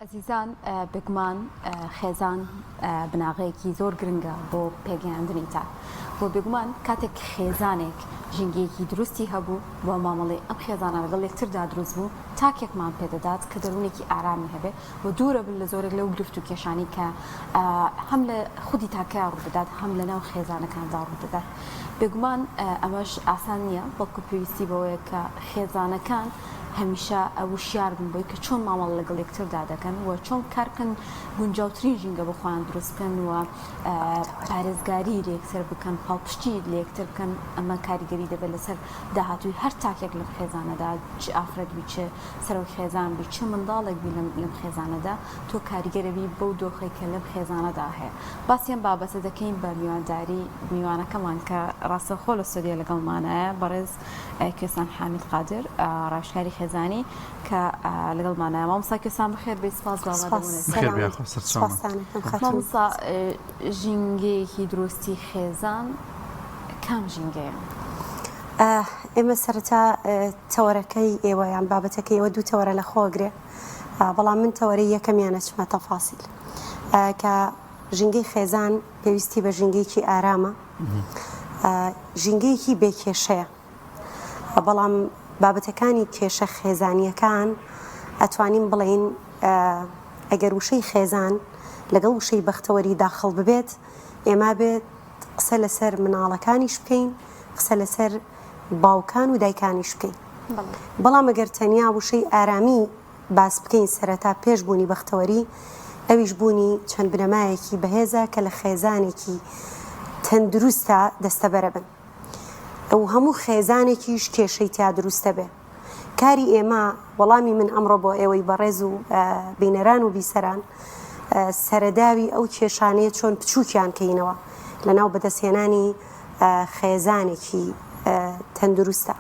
ئەزیزان بێگومان خێزان بناغەیەکی زۆر گرنگە بۆ پێگەیاندنی تاک و بێگومان کاتێک خێزانێک ژینگەیەکی دروستی هەبوو و مامەڵەی ئەم خێزانە لەگەڵ یەکتردا دروست بوو تاکێکمان پێدەدات کە دەروونێکی ئارامی هەبێ و دوورە بن لە زۆرێک لەو گرفت و کێشانەی کە هەم لە خودی تاکەیا ڕوودەدات هەم لە ناو خێزانەکاندا ڕوودەدات بێگومان ئەمەش ئاسان نییە بەڵکو پێویستی بەوەیە کە خێزانەکان هەمیشە وشیار بن بۆی کە چۆن مامەڵە لەگەڵ یەکتردا دەکەن و چۆن کار بکەن گونجاوترین ژینگە بۆ خۆیان دروست بکەن و پارێزگاری لە یەکتر بکەن پاڵپشتی لە یەکتر بکەن ئەمە کاریگەری دەبێت لەسەر داهاتووی هەر تاکێک لەم خێزانەدا چ ئافرەت بی چ سەرۆک خێزان بی چ منداڵێک بی لەم لەم خێزانەدا تۆ کاریگەرەبی بەو دۆخەی کە لەم خێزانەدا هەیە باسی ئەم بابەتە دەکەین بە میوانداری میوانەکەمان کە ڕاستەوخۆ لە ستۆدیۆ لەگەڵمانایە بەڕێز کوێستان حامید قادر ڕاوێژکاری خێزانی کە لەگەڵمانایە مامۆستا کوێستان بەخێر بێی سپاس بۆ ئامادەبوونت. بەخێر بێی یاخوا سەرچاومان. مامۆستا ژینگەیەکی دروستی خێزان کام ژینگەیە؟ ئێمە سەرەتا تەوەرەکەی ئێوە یان بابەتەکەی ئێوە دوو تەوەرە لە خۆگرێ بەڵام من تەوەرەی یەکەمیان ئەچمە تەفاسیل کە ژینگەی خێزان پێویستی بە ژینگەیەکی ئارامە ژینگەیەکی بێ کێشەیە بەڵام بابەتەکانی کێشە خێزانیەکان ئەتوانین بڵێین ئەگەر وشەی خێزان لەگەڵ وشەی بەختەوەری داخڵ ببێت ئێمە بێت قسە لەسەر مناڵەکانیش بکەین قسە لەسەر باوکان و دایکانیش بکەین بەڵام ئەگەر تەنیا وشەی ئارامی باس بکەین سەرەتا پێش بوونی بەختەوەری ئەویش بوونی چەند بنەمایەکی بەهێزە کە لە خێزانێکی تەندروستا دەستەبەرە بن و هەموو خێزانێکیش کێشەی تیا دروستە بێ کاری ئێمە وەڵامی من ئەمڕۆ بۆ ئێوەی بەڕێز و بینەران و بیسەران سەرەداوی ئەو کێشانەیە چۆن بچووکیان کەینەوە لەناو بەدەستهێنانی خێزانێکی تەندروستە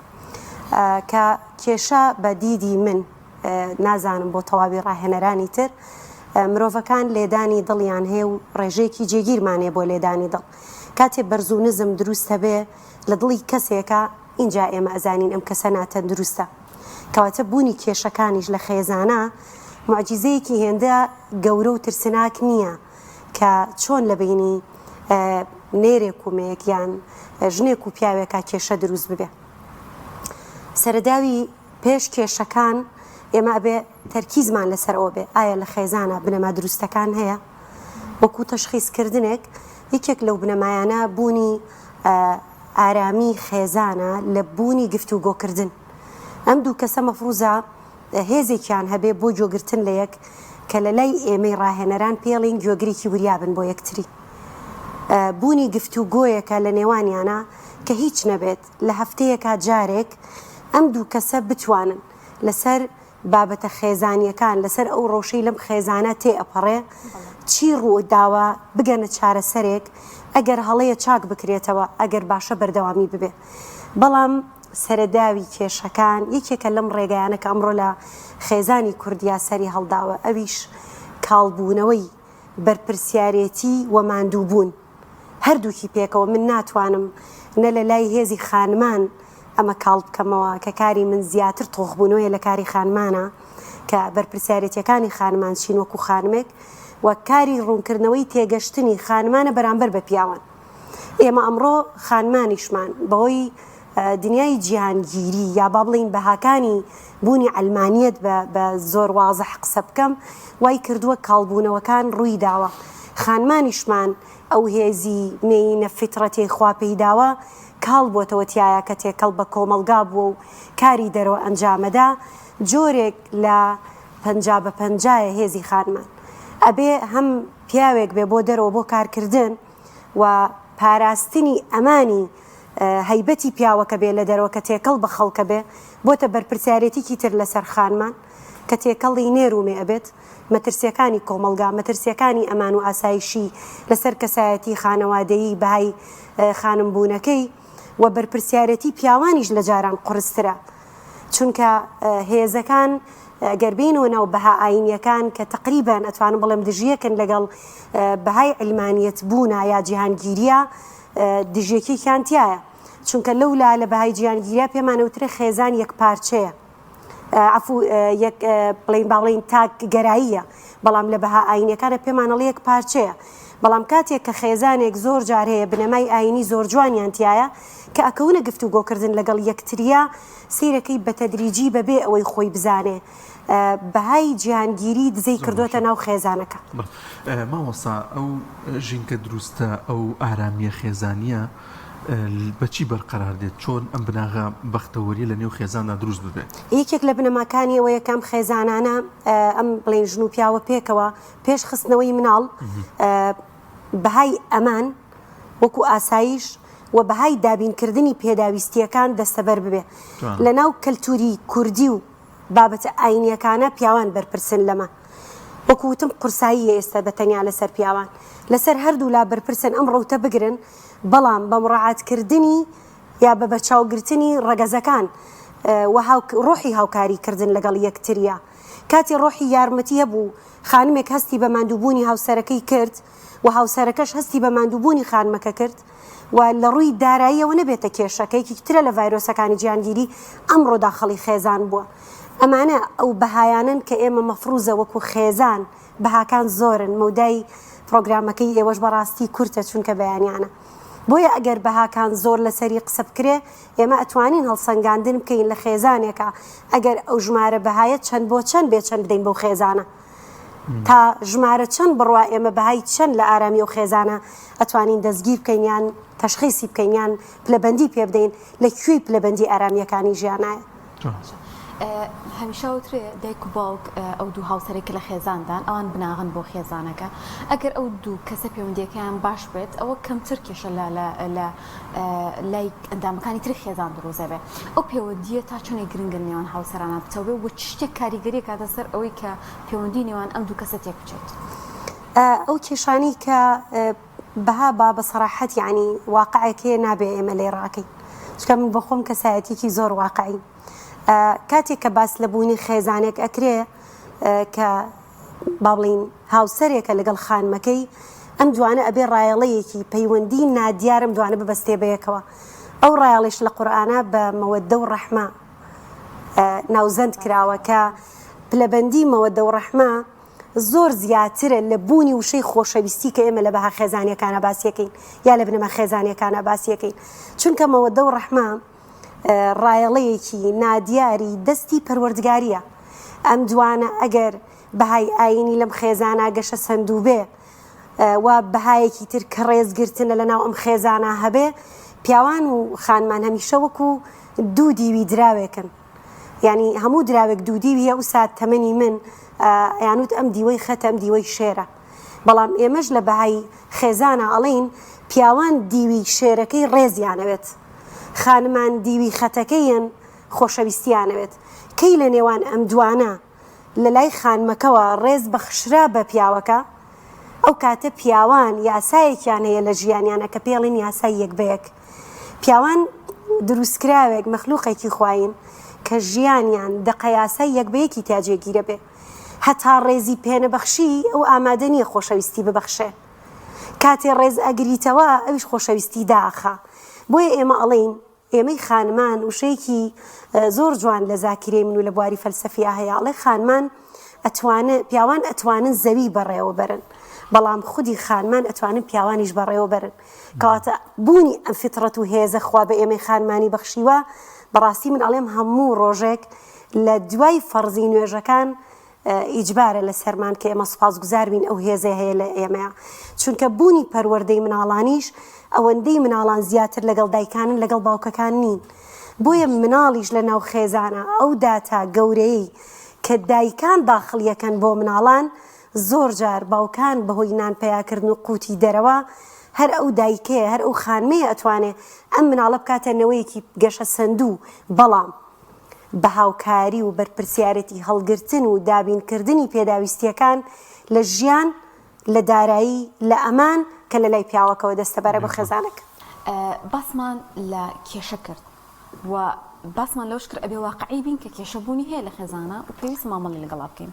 کە کێشە بە دیدی من نازانم بۆ تەواوی ڕاهێنەرانی تر مرۆڤەکان لێدانی دڵیان هەیە و ڕێژەیەکی جێگیرمان هەیە بۆ لێدانی دڵ کاتێ بەرز و نزم دروست هەبێ لە دڵی کەسێکە ئینجا ئێمە ئەزانین ئەم کەسە ناتەندروستە کەواتە بوونی کێشەکانیش لە خێزانا موعجیزەیەکی هێندە گەورە و ترسناک نییە کە چۆن لە بەینی نێرێک و مێیەک یان ژنێک و پیاوێکا کێشە دروست ببێ. سەرەداوی پێش کێشەکان ئێمە ئەبێ تەرکیزمان لەسەر ئەوە بێ ئایا لە خێزانا بنەما دروستەکان هەیە؟ وەکو تەشخیس کردنێک یەکێک لەو بنەمایانە بوونی ئارامی خێزانە لە بوونی گفتوگۆکردن. ئەم دوو کەسە مەفروزە هێزێکیان هەبێ بۆ گۆگرتن لە یەک کە لە لای ئێمەی ڕاهێنەران پێڵین گۆگرێکی وریا بن بۆ یەکتری. بوونی گفتوگۆیەکە لە نێوانیانا کە هیچ نەبێت لە هەفتەیەکا جارێک ئەم دوو کەسە بتوانن لەسەر بابەتە خێزانییەکان، لەسەر ئەو ڕەوشەی لەم خێزانە تێ ئەپەڕێ چی ڕوو داوە، بگەنە چارەسەرێک، ئەگەر هەڵەیە چاک بکرێتەوە، ئەگەر باشە بەردەوامی ببێ. بەڵام سەرەداوی کێشەکان یەکێکە لەم ڕێگایانە کە ئەمڕۆ لە خێزانی کوردیا سەری هەڵداوە، ئەویش کاڵبوونەوەی بەرپرسیارێتی و ماندووبوون. هەردووکی پێکەوە من ناتوانم نە لە لای هێزی خانمان ئەمە کاڵ بکەمەوە کە کاری من زیاتر تۆخبوونەوەیە لە کاری خانمانە کە بەرپرسیارێتیەکانی خانمان چین وەکو خانمێک و کاری ڕوونکردنەوەی تێگەشتنی خانمانە بەرامبەر بە پیاوان ئێمە ئەمڕۆ خانمانیشمان بەهۆی دنیای جیهانگیری یا با بڵێین بەهاکانی بوونی عەلمانیەت بە بە زۆر وازح قسە بکەم وای کردووە کاڵبوونەوەکان ڕووی داوە خانمانیشمان ئەو هێزی مێینە فیتڕەتیەی خوا پێی داوە کاڵ بۆتەوە تیایا کە تێکەڵ بە کۆمەڵگا بووە و کاری دەرەوە ئەنجامەدا جۆرێک لە 50 بە پەنجایە هێزی خانمان ئەبێ هەم پیاوێک بێ بۆ دەرەوە بۆ کارکردن و پاراستنی ئەمانی هەیبەتی پیاوەکە بێ لە دەرەوە کە تێکەڵ بە خەڵکە بێ بۆتە بەرپرسیارێتیکی تر لەسەر خانمان کە تێکەڵی نێر و مێ ئەبێت مەترسیەکانی کۆمەڵگا مەترسیەکانی ئەمان و ئاسایشی لەسەر کەسایەتی خانەوادەیی بەهای خانم بوونەکەی و بەرپرسیارێتی پیاوانیش لە جاران قورسترە چونکە هێزەکان گەر بێینەوە ناو بەها ئاینیەکان کە تەقریبەن ئەتوانم بڵێم دژیەکن لەگەڵ بەهای عیلمانیەت بوونا یا جیهانگیریە دژیەکێکیان تایە چونکە لەولا لە بەهای جیهانگیریا پێمانەوترێ خێزان یەک پارچەیە. عەفو یەک بڵێین با بڵێین تاک گەراییە بەڵام لە بەها ئاینیەکانە پێمان ئەڵێ یەک پارچەیە بەڵام کاتێک کە خێزانێک زۆر جار هەیە بنەمای ئاینی زۆر جوانیان تایە کە ئەکەونە گفتوگۆکردن لەگەڵ یەکتریا سەیرەکەی بە تەدریجی بەبێ ئەوەی خۆی بزانێ بەهای جیهانگیری دزەی کردۆتە ناو خێزانەکە. مامۆستا ئەو ژینگە دروستە ئەو ئارامیە خێزانیە بە چی بەرقەرار دێت؟ چۆن ئەم بناغە بەختەوەریە لە نێو خێزاندا دروست ببێت؟ یەکێک لە بنەماکانی ئەوەیە کە ئەم خێزانانە ئەم بڵێین ژن و پیاوە پێکەوە پێش خستنەوەی مناڵ بەهای ئەمان وەکو ئاسایش و بەهای دابینکردنی پێداویستییەکان دەستەبەر ببێ لە ناو کەلتوری کوردی و بابەتە ئاینیەکانە پیاوان بەرپرسن لەمە وەکو وتم قورساییە ئێستا بە تەنیا لەسەر پیاوان لەسەر هەردوولا بەرپرسن ئەم ڕەوتە بگرن بەڵام بە مڕاعات کردنی یا بە بەرچاوگرتنی ڕەگەزەکان و ڕۆحی هاوکاری کردن لەگەڵ یەکتریا کاتێ ڕۆحی یارمەتی هەبوو خانمێک هەستی بە ماندووبوونی هاوسەرەکەی کرد و هاوسەرەکەش هەستی بە ماندووبوونی خانمەکە کرد و لە ڕووی داراییەوە نەبێتە کێشە کە یەکێکی ترە لە ڤایرۆسەکانی جیهانگیری ئەمڕۆ داخڵی خێزان بووە. ئەمانە ئەو بەهایانەن کە ئێمە مەفروزە وەکو خێزان، بەهاکان زۆرن، مەودای پڕۆگرامەکەی ئێوەش بەڕاستی کورتە چونکە بەیانیانە. بۆیە ئەگەر بەهاکان زۆر لەسەری قسە بکرێ ئێمە ئەتوانین هەڵسەنگاندن بکەین لە خێزانێکا ئەگەر ئەو ژمارە بەهایە چەند بۆ چەند بێ چەند بدەین بەو خێزانە. تا ژمارە چەند بڕوا ئێمە بەهای چەند لە ئارامی ئەو خێزانە ئەتوانین دەستگیر بکەین یان تەشخیسی بکەین یان پلەبەندی پێ بدەین لە کوێی پلەبەندی ئارامییەکانی ژیانایە. هەمیشە وترێ دایک و باوک ئەو دوو هاوسەرەی کە لە خێزاندان ئەوان بناغەن بۆ خێزانەکە ئەگەر ئەو دوو کەسە پەیوەندیەکەیان باش بێت ئەوە کەمتر کێشە لە لە لای ئەندامەکانی تری خێزان دروست دەبێت ئەو پەیوەندییە تا چەندێک گرنگە لە نێوان هاوسەرانە پتەو بێت و چ شتێک کاریگەری ئەکاتە سەر ئەوەی کە پەیوەندی نێوان ئەم دوو کەسە تێک بچێت؟ ئەو کێشانەی کە بەها با بە سەراحەت یانی واقعێک هەیە نابێ ئێمە لێی ڕاکەین چونکە من بۆ خۆم کەسایەتیەکی زۆر واقعیم کاتێک کە باس لە بوونی خێزانێک ئەکرێ کە با بڵێین هاوسەرێکە لەگەڵ خانمەکەی، ئەم دوانە ئەبێ ڕایەڵەیەکی پەیوەندی نادیار ئەم دوانە ببەستێ بەیەکەوە، ئەو ڕایەڵەیش لە قورئانا بە مەوەدە و ڕەحمە ناوزەند کراوە کە پلەبەندی مەوەدە و ڕەحمە زۆر زیاترە لە بوونی وشەی خۆشەویستی کە ئێمە لە بەها خێزانیەکانا باسیەکەین یا لە بنەما خێزانیەکانا باسیەکەین چونکە مەوەدە و ڕەحمە ڕایەڵەیەکی نادیاری دەستی پەروەردگاریە ئەم دوانە ئەگەر بەهای ئایینی لەم خێزانە گەشە سەندووبێ و بەهایەکی تر کە ڕێزگرتنە لەناو ئەم خێزانە هەبێ پیاوان و خانمان هەمیشە وەکو دوو دیوی دراوێکن یعنی هەموو دراوێک دوو دیویە ئوسا تەمەنی من ئەیانوت ئەم دیوەی خەتە ئەم دیوەی شێرە بەڵام ئێمەش لە بەهای خێزانە ئەڵێین پیاوان دیوی شێرەکەی ڕێزیانەوێت خانمان دیوی خەتەکەین خۆشەویستیانەوێت کەی لە نێوان ئەم دوانە لە لای خانمەکەوە ڕێز بەخشرا بە پیاوەکە ئەو کاتە پیاوان یاسایەکیان هەیە لە ژیانیانە کە پێڵین یاسای یەک بە یەک پیاوان دروستکراوێک مەخلوقێکی خوایین کە ژیانیان دەقە یاسای یەک بە یەکی تیا جێگیرە بێ هەتا ڕێزی پێنەبەخشی ئەو ئامادە نییە خۆشەویستی ببەخشێ کاتێ ڕێز ئەگریتەوە ئەویش خۆشەویستی دائەخا بۆیە ئێمە ئەڵێین ئێمەی خانمان وشەیەکی زۆر جوان لە زاکیرەی من و لە بواری فەلسەفیا هەیە ئەڵێ خانمان ئەتوانن پیاوان ئەتوانن زەوی بەڕێوە بەرن بەڵام خودی خانمان ئەتوانن پیاوانیش بەڕێوە بەرن کەواتە بوونی ئەم فیتڕەت و هێزە خوا بە ئێمەی خانمانی بەخشیوە بەڕاستی من ئەڵێم هەموو ڕۆژێک لە دوای فەڕزی نوێژەکان ئیجبارە لەسەرمان کە ئێمە سوپاسگوزار بین ئەو هێزەی هەیە لە ئێمەیا چونکە بوونی پەروەردەی مناڵانیش ئەوەندەی مناڵان زیاتر لەگەڵ دایکانن لەگەڵ باوکەکان نین بۆیە مناڵیش لە ناو خێزانە ئەو داتا گەورەیەی کە دایکان داخڵیەکەن بۆ مناڵان زۆر جار باوکان بەهۆی نان پەیاکردن و قوتی دەرەوە هەر ئەو دایکەیە هەر ئەو خانمەیە ئەتوانێ ئەم مناڵە بکاتە نەوەیەکی گەشەسەندوو بەڵام بە هاوکاری و بەرپرسیارێتی هەڵگرتن و دابینکردنی پێداویستییەکان لە ژیان، لە دارایی، لە ئەمان کە لە لای پیاوەکەوە دەستەبەرە بۆ خێزانەکە. باسمان لە کێشە کرد و باسمان لەوەش کرد ئەبێ واقعی بین کە کێشە بوونی هەیە لە خێزانا و پێویستە مامەڵەی لەگەڵا بکەین،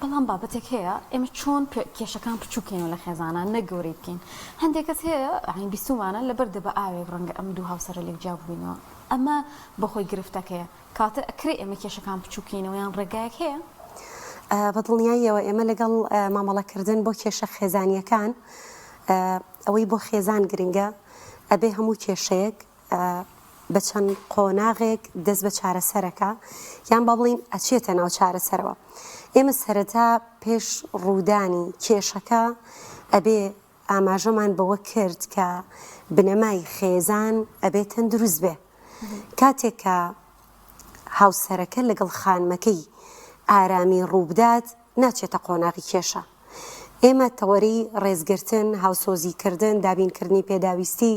بەڵام بابەتێک هەیە ئێمە چۆن کێشەکان بچووک کەینەوە لە خێزانا نەک گەورەی بکەین، هەندێک کەس هەیە یانی بیستوومانە لەبەر دەبە ئاوێک ڕەنگە ئەم دوو هاوسەرە لێک جیا ببینەوە. ئەمە بەخۆی گرفتەکەیە. کەواتە ئەکرێ ئێمە کێشەکان بچووکەینەوە یان ڕێگایەک هەیە؟ بە دڵنیاییەوە ئێمە لەگەڵ مامەڵەکردن بۆ کێشە خێزانییەکان ئەوەی بۆ خێزان گرنگە ئەبێ هەموو کێشەیەک بە چەند قۆناغێک دەست بە چارەسەرەکە یان با بڵین ئەچێتە ناو چارەسەرەوە ئێمە سەرەتا پێش ڕوودانی کێشەکە ئەبێ ئاماژەمان بەوە کرد کە بنەمای خێزان ئەبێ تەندروست بێ. کاتێک کە هاوسەرەکە لەگەڵ خانمەکەی ئارامی ڕووبدات ناچێتە قۆناغی کێشە. ئێمە تەوەرەی ڕێزگرتن، هاوسۆزیکردن، دابینکردنی پێداویستی،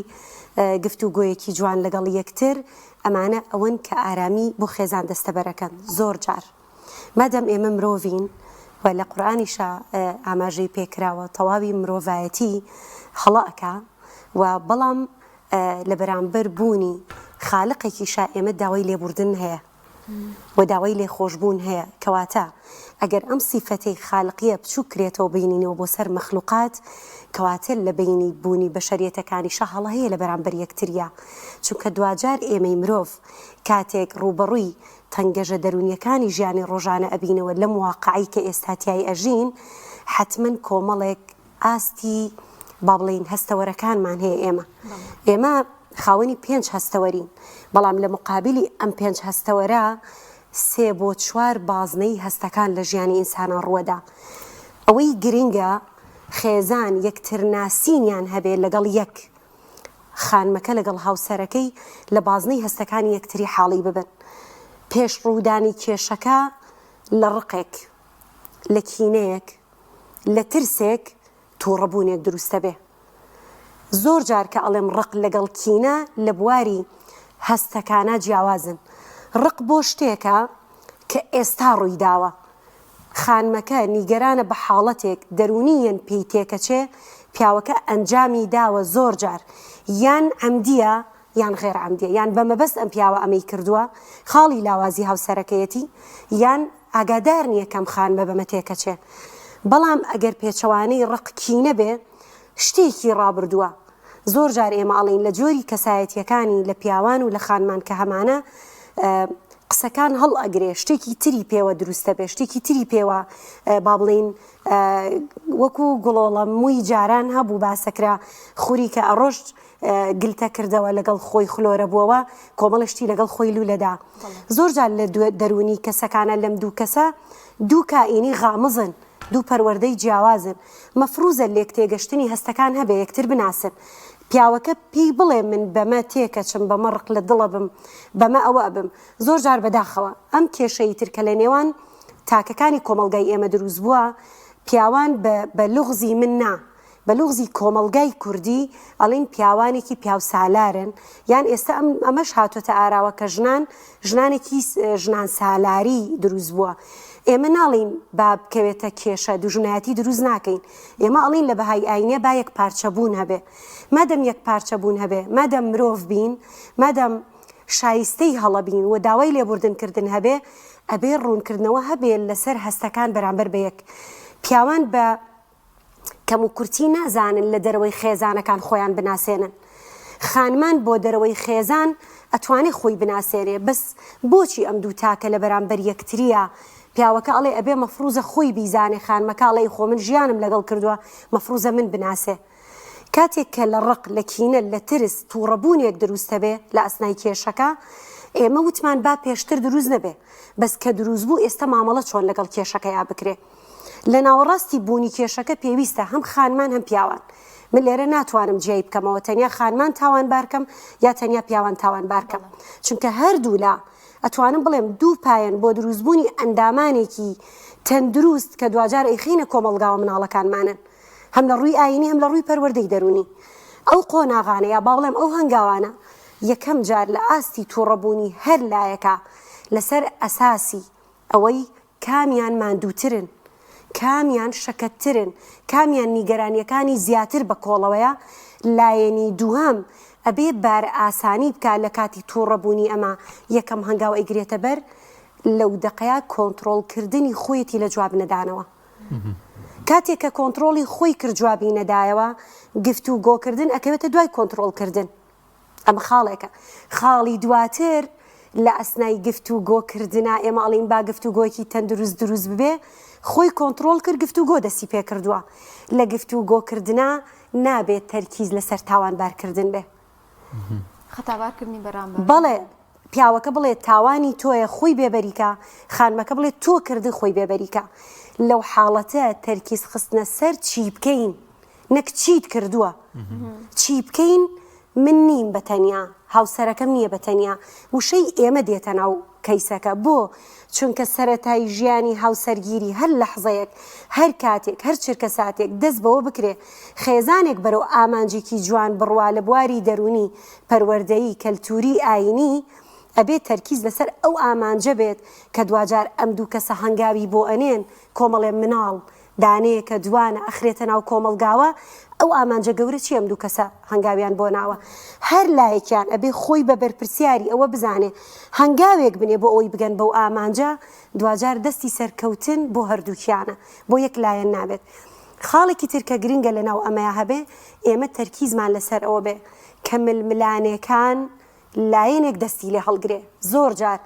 گفتوگۆیەکی جوان لەگەڵ یەکتر، ئەمانە ئەوەن کە ئارامی بۆ خێزان دەستەبەرەکەن زۆرجار. مادام ئێمە مرۆڤین و لە قورئانیشا ئاماژەی پێکراوە تەواوی مرۆڤایەتی هەڵە ئەکا و بەڵام لە بەرامبەر بوونی خالقێکیشا ئێمە داوای لێبوردن هەیە و داوای لێخۆشبوون هەیە کەواتە ئەگەر ئەم سیفەتەی خالقیە بچوک کرێتەوە بینینەوە بۆ سەر مەخلوقات کەواتە لە بەینی بوونی بەشەریەتەکانیشا هەڵە هەیە لە بەرامبەر یەکتریا چونکە دواجار ئێمەی مرۆڤ کاتێک ڕووبەڕووی تەنگەژە دەروونیەکانی ژیانی ڕۆژانە ئەبینەوە لەم واقعەی کە ئێستا تیای ئەژین حەتمەن کۆمەڵێک ئاستی با بڵێین هەستەوەرەکانمان هەیە ئێمە ئێمە خاوەنی پێنج هەستەوەرین بەڵام لە مقابلی ئەم پێنج هەستەوەرە سێ بۆ چوار بازنەی هەستەکان لە ژیانی ئینسانە ڕووەدا ئەوەی گرنگە خێزان یەکترناسینیان هەبێ لەگەڵ یەک خانمەکە لەگەڵ هاوسەرەکەی لە بازنەی هەستەکانی یەکتری حاڵی ببن. پێش ڕوودانی کێشەکە لە ڕقێک، لە کینەیەک، لە ترسێک تووڕەبوونێک دروستەبێ. زۆر جار کە ئەڵێم ڕق لەگەڵ کینە لە بواری هەستەکانا جیاوازن. ڕق بۆ شتێکە کە ئێستا ڕوویداوە. خانمەکە نیگەرانە بە حاڵەتێک دەروونییەن پێی تێکەچێ، پیاوەکە ئەنجامی داوە زۆر جار یان عەمدیە یان غێر عەمدیە یان بە مەبەست ئەم پیاوە ئەمەی کردووە خاڵی لاوازی هاوسەرەکەیەتی یان ئاگادار نیە کەم خانمە بەمە تێکەچێ بەڵام ئەگەر پێچەوانەی ڕق کینە بێ شتێکی ڕابردووە زۆر جار ئێمە ئەڵێین لە جۆری کەسایەتیەکانی لە پیاوان و لە خانمان کە هەمانە قسەکان هەڵ ئەگرێ شتێکی تری پێوە دروستە بێ شتێکی تری پێوە با بڵین وەکو گوڵۆڵە مووی جاران هەبوو باسەکرا خوری کە ئەڕۆشت گلتە کردەوە لەگەڵ خۆی خلۆرە بووەوە کۆمەڵە شتی لەگەڵ خۆی لولەدا زۆر جار لە دەروونی کەسەکانە لەم دوو کەسە دوو کائینی غامزن دوو پەروەردەی جیاوازن، مەفروزە لێکتێگەشتنی هەستەکان هەبێ یەکتر بناسن، پیاوەکە پێی بڵێ من بەمە تێکەچم بەمە ڕق لە دڵ ئەبم بەمە ئەوە ئەبم، زۆر جار بەداخەوە ئەم کێشەی تر کە لە نێوان تاکەکانی کۆمەڵگای ئێمە دروست بووە پیاوان بە بە لوغزی من نا بە لوغزی کۆمەڵگای کوردی ئەڵێن پیاوانێکی پیاوسالارن یان ئێستا ئەم ئەمەش هاتۆتە ئاراوە کە ژنان ژنانێکی ژنان سالاری دروست بووە ئێمە ناڵین با بکەوێتە کێشە دوژمنایەتی دروست ناکەین ئێمە ئەڵین لە بەهای ئاینە با یەک پارچە بوون هەبێ مادەم یەک پارچە بوون هەبێ مادەم مرۆڤ بین مادەم شایستەی هەڵە بین و داوای لێبوردن کردن هەبێ ئەبێ ڕوونکردنەوە هەبێ لەسەر هەستەکان بەرامبەر بە یەک پیاوان بە کەموکورتی نازانن لە دەرەوەی خێزانەکان خۆیان بناسێنن. خانمان بۆ دەرەوەی خێزان ئەتوانێ خۆی بناسێنێ بەس بۆچی ئەم دوو تاکە لە بەرامبەر یەکتریە پیاوەکە ئەڵێ ئەبێ مەفروزە خۆی بیزانێ خانمەکە ئەڵێ خۆ من ژیانم لەگەڵ کردوە مەفروزە من بناسێ کاتێک کە لە ڕق لە کینە لە ترس توڕەبوونێک دروستەبێ لە ئەسنای کێشەکە ئێمە وتمان با پێشتر دروست نەبێ بەس کە دروست بوو ئێستا مامەڵە چۆن لەگەڵ کێشەکەیا بکرێ لە ناوەڕاستی بوونی کێشەکە پێویستە هەم خانمان هەم پیاوان. من لێرە ناتوانم جیای بکەمەوە تەنیا خانمان تاوانبار کەم یا تەنیا پیاوان تاوانبار کەم. چونکە هەردوولا ئەتوانم بڵێم دوو پایەن بۆ دروستبوونی ئەندامانێکی تەندروست کە دواجار ئەیخەینە کۆمەڵگاوە مناڵەکانمانن. هەم لە ڕووی ئایینی هەم لە ڕووی پەروەردەی دەروونی. ئەو قۆناغانە یا با بڵێم ئەو هەنگاوانە یەکەم جار لە ئاستی تووڕەبوونی هەر لایەکا لەسەر ئەساسی ئەوەی کامیان ماندووترن، کامیان شەکەتترن، کامیان نیگەرانییەکانی زیاتر بە کۆڵەوەیە، لایەنی دووهەم ئەبێ بارئاسانی بکا لە کاتی تووڕەبوونی ئەمە یەکەم هەنگاو ئەیگرێتە بەر لەو دەقەیا کۆنتڕۆڵ کردنی خۆیەتی لە جواب نەدانەوە. کاتێک کە کۆنتڕۆڵی خۆی کرد جوابی نەدایەوە گفتوگۆکردن ئەکەوێتە دوای کۆنتڕۆڵ کردن. ئەمە خاڵێکە. خاڵی دواتر لە ئەسنای گفت و گۆ کردنا ئێمە ئەڵێین با گفت و گۆیەکی تەندروست دروست ببێ، خۆی کۆنتڕۆڵ کرد گفت و گۆ دەستی پێ کردووە. لە گفت و گۆ کردنا نابێت تەرکیز لەسەر تاوانبار کردن بێ. خەتابار کردنی بەرامبەر. بەڵێ پیاوەکە بڵێ تاوانی تۆیە خۆی بێبەری کا، خانمەکە بڵێ تۆ کردت خۆی بێبەری کا. لەو حاڵەتە تەرکیز خستنە سەر چی بکەین نەک چیت کردووە. چی بکەین من نیم بە تەنیا، هاوسەرەکەم نییە بە تەنیا، وشەی ئێمە دێتە ناو کەیسەکە، بۆ؟ چونکە سەرەتای ژیانی هاوسەرگیری هەر لەحزەیەک، هەر کاتێک، هەر چرکەساتێک دەست بەوە بکرێ خێزانێک بەرەو ئامانجێکی جوان بڕوا لە بواری دەروونی، پەروەردەیی، کەلتووری، ئایینی، ئەبێ تەرکیز لەسەر ئەو ئامانجە بێت کە دواجار ئەم دوو کەسە هەنگاوی بۆ ئەنێن، کۆمەڵێ مناڵ، دانەیەکە دوانە ئەخرێتە ناو کۆمەڵگاوە، ئەو ئامانجە گەورە چیە ئەم دوو کەسە هەنگاویان بۆ ناوە؟ هەر لایەکیان ئەبێ خۆی بە بەرپرسیاری ئەوە بزانێ هەنگاوێک بنێ بۆ ئەوەی بگەن بەو ئامانجە، دواجار دەستی سەرکەوتن بۆ هەردووکیانە، بۆ یەک لایەن نابێت. خاڵێکی تر کە گرنگە لەناو ئەمەیا هەبێ، ئێمە تەرکیزمان لەسەر ئەوە بێ کە ململانێکان لایەنێک دەستی لێ هەڵگرێ زۆر جار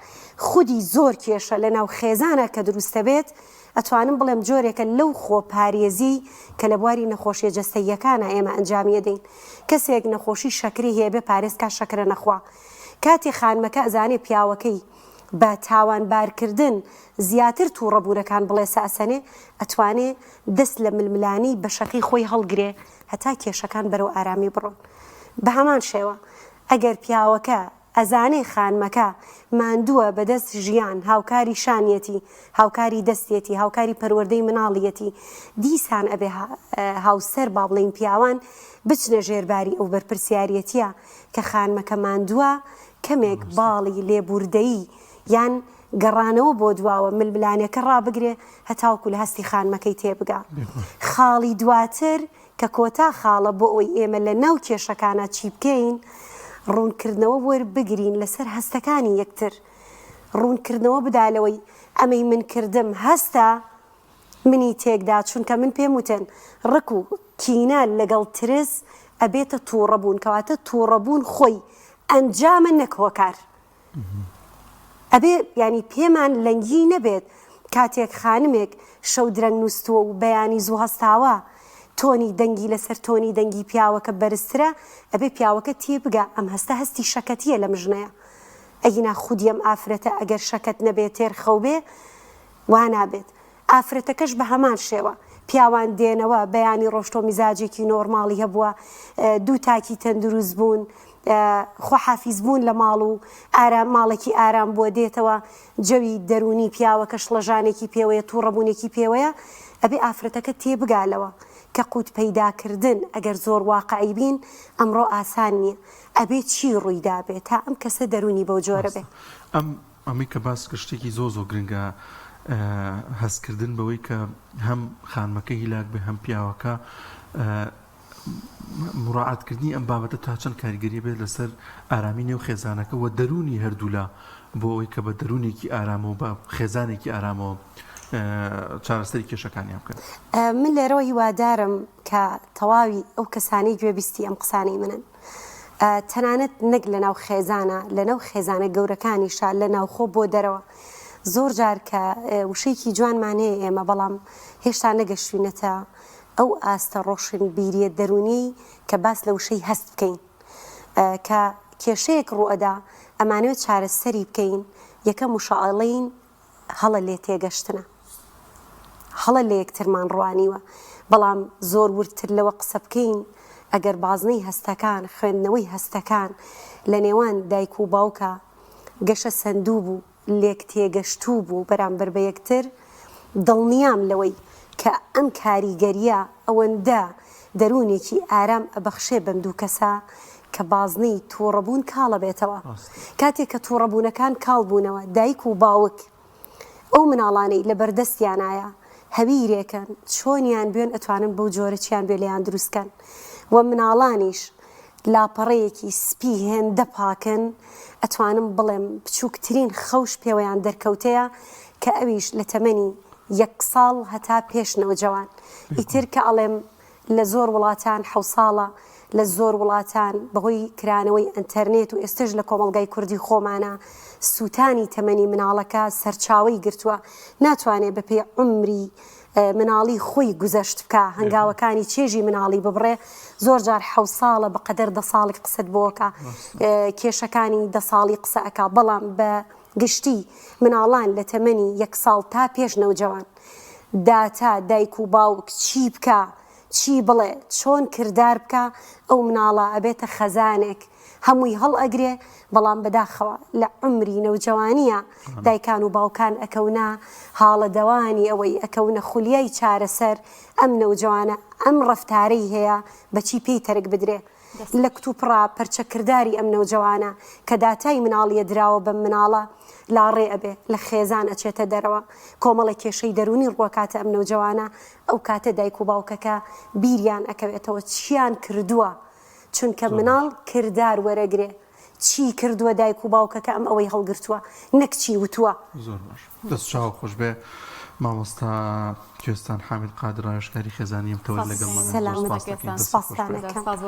خودی زۆر کێشە لە ناو خێزانا کە دروست دەبێت ئەتوانم بڵێم جۆرێکە لەو خۆ پارێزیەی کە لە بواری نەخۆشیە جەستەییەکانا ئێمە ئەنجامی ئەدەین کەسێک نەخۆشی شەکرەی هەیە بێ پارێز کا شەکرە نەخوا کاتێ خانمەکە ئەزانێ پیاوەکەی بە تاوان بار کردن زیاتر توڕە بوونەکان بڵێسە ئەسەنێ ئەتوانێ دەست لە ململانێی بەشەکەی خۆی هەڵگرێ هەتا کێشەکان بەرەو ئارامی بڕۆن بە هەمان شێوە ئەگەر پیاوەکە ئەزانێ خانمەکە ماندووە بەدەست ژیان هاوکاری شانیەتی هاوکاری دەستیەتی هاوکاری پەروەردەی مناڵیەتی دیسان ئەبێ هاوسەر با بڵێین پیاوان بچنە ژێر باری ئەو بەرپرسیاریەتیە کە خانمەکە ماندووە کەمێک باڵی لێبوردەیی یان گەڕانەوە بۆ دواوە ململانێکە ڕابگرێ هەتاوەکو لە هەستی خانمەکەی تێبگا خاڵی دواتر کە کۆتا خاڵە بۆ ئەوەی ئێمە لە ناو کێشەکانا چی بکەین، ڕوونکردنەوە وەربگرین لەسەر هەستەکانی یەکتر، ڕوونکردنەوە بدا لەوەی ئەمەی من کردم هەستە منی تێکدا، چونکە من پێم وتن ڕک و کینە لەگەڵ ترس ئەبێتە توڕەبوون، کەواتە توڕەبوون خۆی ئەنجامە نەک هۆکار. ئەبێ یانی پێمان لەنگی نەبێت کاتێک خانمێک شەو درەنگ نوستووە و بەیانی زوو هەستاوە تۆنی دەنگی لەسەر تۆنی دەنگی پیاوەکە بەرزترە ئەبێ پیاوەکە تێبگا ئەم هەستە هەستی شەکەتیە لەم ژنەیە ئەگینا خودی ئەم ئافرەتە ئەگەر شەکەت نەبێ تێر خەو بێ وا نابێت ئافرەتەکەش بە هەمان شێوە. پیاوان دێنەوە بەیانی ڕۆشتۆ میزاجێکی نۆرماڵی هەبووە، دوو تاکی تەندروست بوون، خواحافیز بوون لە ماڵ و ئارام ماڵێکی ئارام بووە، دێتەوە جەوی دەروونی پیاوەکە شڵەژانێکی پێوەیە، تووڕەبوونێکی پێوەیە، ئەبێ ئافرەتەکە تێبگا لەوە کە قووت پەیداکردن ئەگەر زۆر واقعی بین ئەمڕۆ ئاسان نییە، ئەبێ چی ڕوویدابێ تا ئەم کەسە دەروونی بەو جۆرە بێ. ئەم ئەمەی کە باست کرد شتێکی زۆر زۆر گرنگە هەستکردن بەوەی کە هەم خانمەکە هیلاک بێ هەم پیاوەکە مراعاتکردنی ئەم بابەتە تا چەند کاریگەری بێت لەسەر ئارامی نێو خێزانەکە و دەروونی هەردوولا بۆ ئەوەی کە بە دەروونێکی ئارامەوە بە خێزانێکی ئارامەوە چارەسەری کێشەکانیان بکەن. من لێرەوە هیوادارم کە تەواوی ئەو کەسانەی گوێبیستی ئەم قسانەی منن تەنانەت نەک لەناو خێزانە، لەناو خێزانە گەورەکانیشا لە ناوخۆ بۆ دەرەوە. زۆر جار کە وشەیەکی جوانمان هەیە ئێمە بەڵام هێشتا نەگەشتوینەتە ئەو ئاستە ڕۆشنبیریە دەروونیەی کە باس لە وشەی هەست بکەین. کە کێشەیەک ڕووئەدا ئەمانەوێت چارەسەری بکەین یەکەم وشە ئەڵێین هەڵە لێتێگەشتنە. هەڵە لە یەکترمان ڕوانیوە. بەڵام زۆر وردتر لەوە قسە بکەین، ئەگەر بازنەی هەستەکان، خوێندنەوەی هەستەکان لە نێوان دایک و باوکا گەشە سەندوو بوو، لێکتێگەشتوو بوو بەرامبەر بە یەکتر، دڵنیام لەوەی کە ئەم کاریگەرییە ئەوەندە دەروونێکی ئارام ئەبەخشێ بەم دوو کەسە کە بازنەی تووڕەبوون کاڵ ئەبێتەوە. کاتێ کە تووڕەبوونەکان کاڵ بوونەوە، دایک و باوک ئەو مناڵانەی لە بەردەستیانایە هەویرێکن، چۆنیان بوێن ئەتوانن بەو جۆرە چیان بوێ لێیان دروست کەن و مناڵانیش لاپەڕەیەکی سپی هێندە پاکن ئەتوانم بڵێم بچووکترین خەوش پێوەیان دەرکەوتەیە کە ئەویش لە تەمەنی یەک ساڵ هەتا پێش نەوجەوان ئیتر کە ئەڵێم لە زۆر وڵاتان حەوساڵە. لە زۆر وڵاتان بەهۆی کرانەوەی ئەنتەرنێت و ئێستەش لە کۆمەڵگای کوردی خۆمانا سووتانی تەمەنی مناڵەکە سەرچاوەی گرتووە ناتوانێ بەپێی عومری مناڵی خۆی گوزەشت بکا هەنگاوەکانی چێژی مناڵی ببڕێ زۆر جار حەو ساڵە بەقەدەر دە ساڵی قسەت بۆ ئەکا کێشەکانی دە ساڵی قسە ئەکا بەڵام بە گشتی مناڵان لە تەمەنی یەک ساڵ تا پێش نەوجەوان داتا دایک و باوک چی بکا چی بڵێ چۆن کردار بکا ئەو مناڵە ئەبێتە خەزانێک هەمووی هەڵئەگرێ بەڵام بەداخەوە لە عومری نەوجەوانیا دایکان و باوکان ئەکەونە هاڵە دەوانی ئەوەی ئەکەونە خولیای چارەسەر ئەم نەوجەوانە ئەم ڕەفتارەی هەیە بەچی پێی تەرک بدرێ لە کتوپڕا پەرچەکرداری ئەم نەوجەوانە کە داتای مناڵیە دراوە بەم مناڵە لاڕێ ئەبێ لە خێزان ئەچێتە دەرەوە کۆمەڵێک کێشەی دەروونی ڕووەکاتە ئەم نەوجەوانە ئەو کاتە دایک و باوکەکە بیریان ئەکەوێتەوە چیان کردووە چونکە مناڵ کردار وەرەگرێ چی کردووە دایک و باوکەکە ئەم ئەوەی هەڵگرتووە نەک چی وتووە. زۆر باش دەست چاو خۆش بێ مامۆستا کوێستان حامید قادر ڕاوێژکاری خێزانی ئەم تەوەر لەگەڵمان سەلامەت سپاستان ئەکەم.